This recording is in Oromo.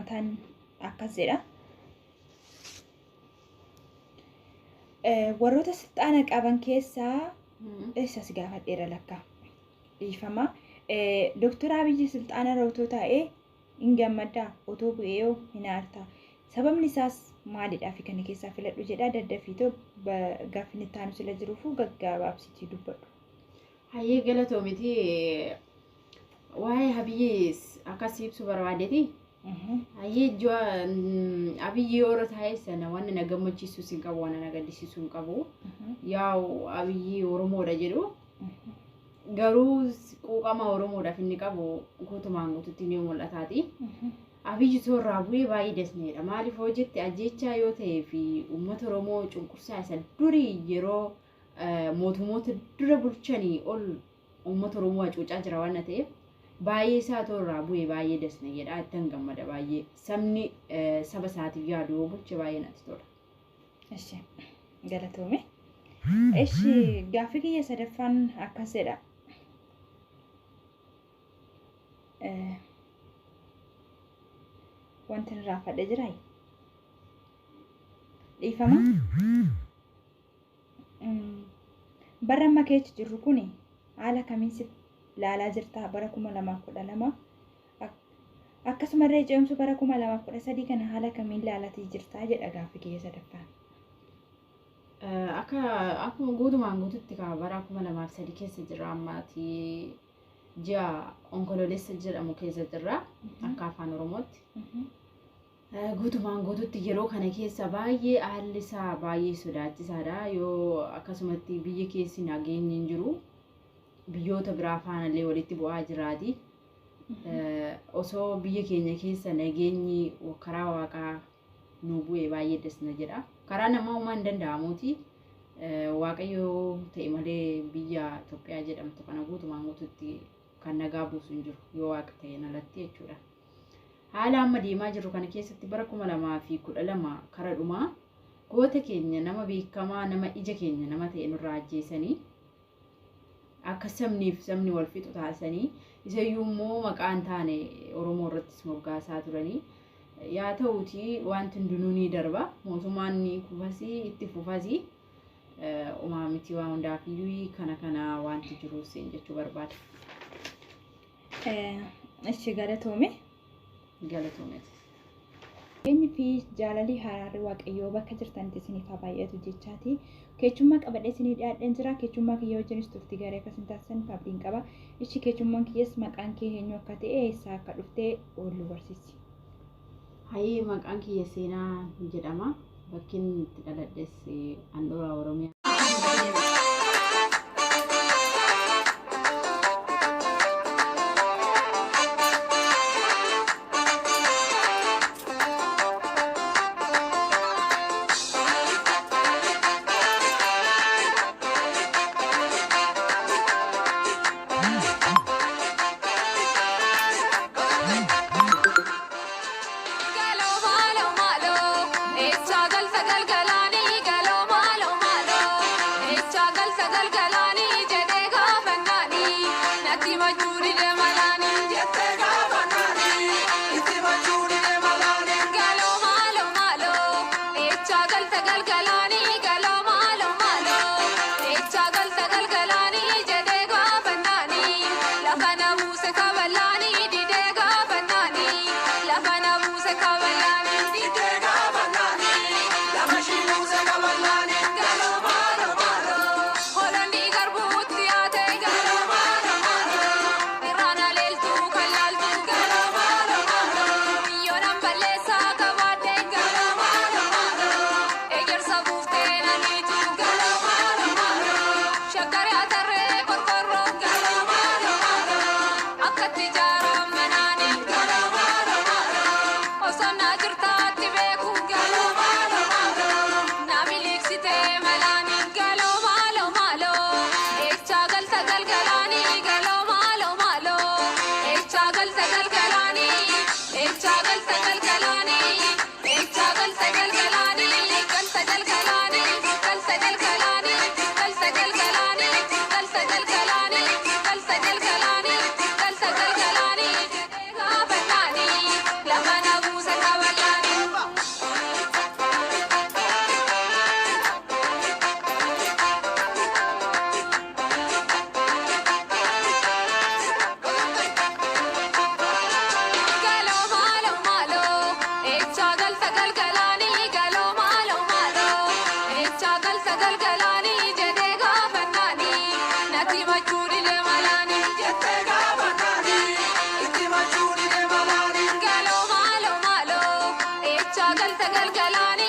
lammataan akkas jedha. Warroota silxaana qaban keessaa eessa si gaafadheera lakka dhiifama. Doktor Abiyyi silxaana irra otoo taa'ee hin gammaddaa otoo bu'ee hoo hin aartaa. Sababni isaas maalidhaa fi kana keessaa filadhu jedhaa daddafiitoo gaaffiin itti aanu sila jiruufuu gaggaabaabsitii dubbadhu. Hayyee galatoomiti waa'ee Abiyyi akkas ibsu barbaadeti. Hayyee Abiyyi yoo irra taa'e sana wanni na gammachiisus hin qabu wanna na gaddisiisu hin qabu. Yaa'u Abiyyi Oromoodha jedhu. Garuu quuqama Oromoodhaaf inni qabu guutumaan guututti ni mul'ataati. Abiyyi osoo irraa bu'ee baay'ee dasneedha. Maaliif hoo jette ajjeechaa yoo ta'ee fi uummata Oromoo cunqursaa isa durii yeroo mootummoota dura bulchanii ol uummata Oromoo hacuucaa jira waan ta'eef baay'ee isaa otoo irraa bu'ee baay'ee dasne jedha. Ittan gammada baay'ee. Sabni saba isaatiif yaadu yoo bulche baay'ee natti tola. Eshi galatoome. Eshi gaaffii kiyya sadaffaan akkas jedha. Wanti irraa fadhe jiraa? Dhiifama. Bara amma keessa jirru kun haala kamiin si ilaalaa jirta bara 2012 akkasumallee ce'umsa bara 2013 kana haala kamiin ilaalatii jirta jedha gaaffii kiyya sadaffaan. Akka akkuma guutumaan guututti kaa bara 2003 keessa jirra ammaati ji'a onkololeessa jedhamu keessa jirra akka afaan Oromootti. Guutumaan guututti yeroo kana keessa baay'ee haalli isaa baay'ee sodaachisaadha. Yoo akkasumatti biyya keessi nageenyi hin jiru biyyoota biraa faanallee walitti bu'aa jiraati. Osoo biyya keenya keessa nageenyi karaa waaqaa nu bu'e baay'ee dasna jedha. Karaa namaa uumaa hin danda'amuuti. Waaqayyo ta'e malee biyya Itoophiyaa jedhamtu kana guutumaan guututti kan nagaa buusu hin jiru yoo waaqa ta'een alatti jechuudha. Haala amma deemaa jirru kana keessatti bara 2012 kara dhumaa goota keenya nama beekamaa nama ija keenya nama ta'e nurraa ajjeesanii akka sabniif sabni wal fixu taasisanii isayyuu immoo maqaa hin taane Oromoo irrattis moggaasaa turanii. Yaa ta'uutii wanti hundinuu ni darba. Mootummaan ni kufasii itti fufasii umaa miti waa hundaafiyyuu kana kana wanti jiru siin jechuu barbaada. Ishi galatoome. Galatoome. Nageenyi fi jaalalli haraarri Waaqayyoo bakka jirtanitti isiniif haa baay'atu jechaati. Keechummaa qabadhee isinii dhiyaadheen jira. Keechummaa kiyya wajjinis turtii gaarii akka isin taasisan abdiin qaba. Ishi keechummaan kiyyas maqaan kee eenyu akka ta'e eessaa akka dhufte wal nu barsiisi. Hayyee maqaan kiyya Seenaa jedhama. Bakki inni itti dhaladhes handhuura Oromiyaa. Galoo maaloo maaloo eessa galta galgalaanii galoo maaloo maaloo eessa galta galgalaanii jedhee gaafannaanii natti machuu dide malaanii jettee gaafannaanii itti machuu dide malaanii galoo maaloo maaloo eessa galta galgalaanii galoo maaloo maaloo eessa galta galgalaanii jedhee gaafannaanii lafa na buuse kabalaanii didee gaafannaanii lafa na buuse kabalaanii didee gaafannaanii lafa shi buuse kabalaanii galoo maaloo maaloo holandi garbuutti yaate galoo maaloo maaloo irraan aleeltuu kan laaltu galoo maaloo maaloo biyyoon balleessaa qabaadhe galoo maaloo maaloo ejersa buuftee naniitu galoo maaloo maaloo shakkari atarree qorqorroo galoo maaloo maaloo akkatti ijaaraan manaanii galoo maaloo maaloo osoo naa jirtaatti beeku galoo maaloo maaloo naa miliqsitee malaanii galoo maaloo maaloo eechaa galta galgalaanii galoo maaloo maaloo eechaa galta galgalaanii eechaa galta galgalaanii eechaa galta galgalaanii galta galgalaanii galta galgalaanii galta galgalaanii galta galgalaanii galta galgalaanii galta galgalaanii jedhee gaafannaanii lafa na buuse. Galgalaanii galoo maaloo maaloo eessa galta galgalaanii jedhee gaafannaanii natti machuu dide malaanii Jettee gaafannaanii itti machuu dide malaanii. Galoo maaloo maaloo eessa galta galgalaanii.